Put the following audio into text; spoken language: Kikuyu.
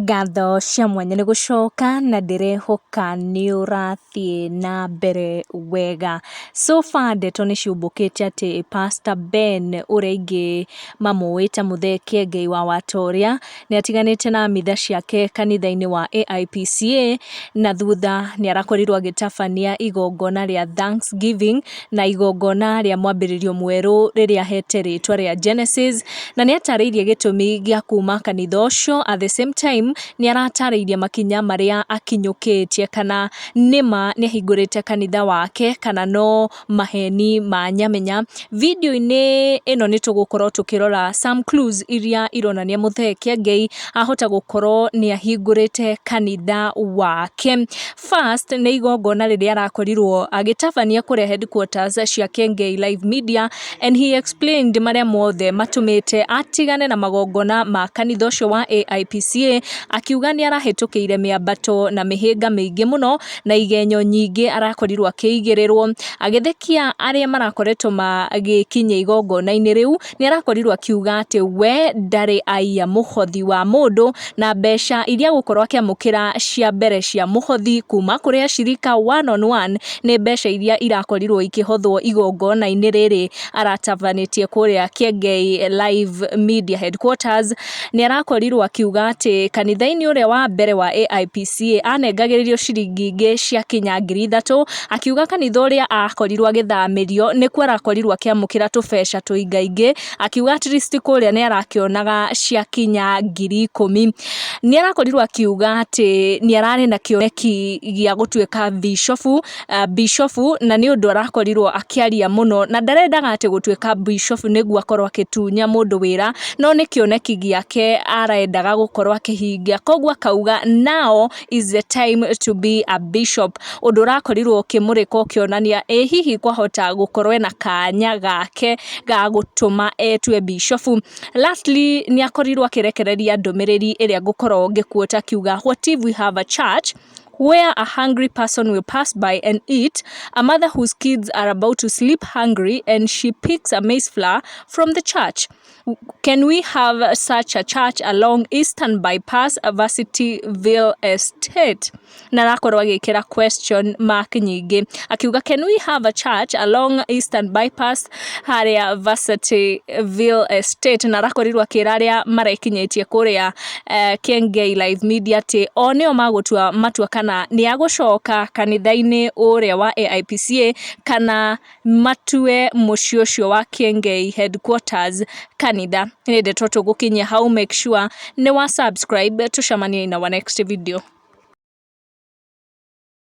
Ngatho cia mwanya nĩ gũcoka na ndĩrehoka nĩ ũrathiĩ na mbere wega. So far ndeto nĩ ciũmbũkĩte atĩ Pastor Ben ũrĩa aingĩ mamũĩ ta Mũthee Kĩengei wa Watoria nĩ atiganĩte na mitha ciake kanitha-inĩ wa AIPCA, na thutha nĩ arakorirwo agĩtabania igongona rĩa Thanksgiving na igongona rĩa mwambĩrĩrio mwerũ rĩrĩa ahete rĩtwa rĩa Genesis, na nĩ atarĩirie gĩtũmi gĩa kuma kanitha ũcio. At the same time nĩ aratarĩirie makinya marĩa akinyũkĩtie, kana nĩma nĩ ahingũrĩte kanitha wake kana no maheni ma nyamenya. Video-inĩ ĩno nĩ tũgũkorwo tũkĩrora some clues iria ironania Mũthee Kĩengei ahota gũkorwo nĩ ahingũrĩte kanitha wake. First nĩ igongona rĩrĩa arakorirwo agĩtabania kũrĩa headquarters cia Kĩengei Live Media, and he explained marĩa mothe matũmĩte atigane na magongona ma kanitha ũcio wa AIPCA, akiuga nĩ arahĩtũkĩire mĩambato na mĩhĩnga mĩingĩ mũno na igenyo nyingĩ arakorirwo akĩigĩrĩrwo. Agĩthekia arĩa marakoretwo magĩkinyia igongona-inĩ rĩu, nĩ arakorirwo akiuga atĩ we ndarĩ aiya mũhothi wa mũndũ, na mbeca iria agũkorwo akĩamũkĩra cia mbere cia mũhothi kuma kũrĩ acirika one on one nĩ mbeca iria irakorirwo ikĩhothwo igongona-inĩ rĩrĩ aratabanĩtie kũrĩa Kĩengei Live Media headquarters. Nĩ arakorirwo akiuga atĩ kanitha-inĩ ũrĩa wa mbere wa AIPCA anengagĩrĩrio ciringi ingĩ cia kinya 3,000, akiuga kanitha ũrĩa akorirwo agĩthamĩrio nĩkuo arakorirwo akĩamũkĩra tũbeca tũingaingĩ, akiuga at least kũrĩa nĩ arakĩonaga cia kinya 10,000. Nĩ arakorirwo akiuga atĩ nĩ ararĩ na kĩoneki gĩa gũtuĩka bishofu, na nĩ ũndũ arakorirwo akĩaria mũno, na ndarendaga atĩ gũtuĩka bishofu nĩguo akorwo akĩtunya mũndũ wĩra, no nĩ kĩoneki gĩake arendaga gũkorwo akĩhingia, koguo akauga now is the time to be a bishop, ũndũ ũrakorirwo ũkĩmũrĩka ũkĩonania ĩ hihi kwahota gũkorwo ena kanya gake ga gũtũma etue bishofu. Lastly, nĩ akorirwo akĩrekereria ndũmĩrĩri ĩrĩa ngũkorwo ngĩquote akiuga, "What if we have a church where a hungry person will pass by and eat, a mother whose kids are about to sleep hungry and she picks a maize flour from the church? Can we have such a church along Eastern Bypass, Varsity-ville Estate?" Na arakorwo agĩkĩra question mark nyingĩ akiuga, "Can we have a church along Eastern Bypass harĩa Varsity-ville Estate?" Na arakorirwo akĩra arĩa marekinyĩtie kũrĩa Kĩengei Live Media atĩ o nĩo magũtua matua kana nĩ agũcoka kanitha-inĩ ũrĩa wa AIPCA kana matue mũciĩ ũcio wa Kĩengei headquarters kanitha. Nĩ ndeto tũgũkinyia hau. Make sure nĩ wa subscribe, tũcemanie in our next video.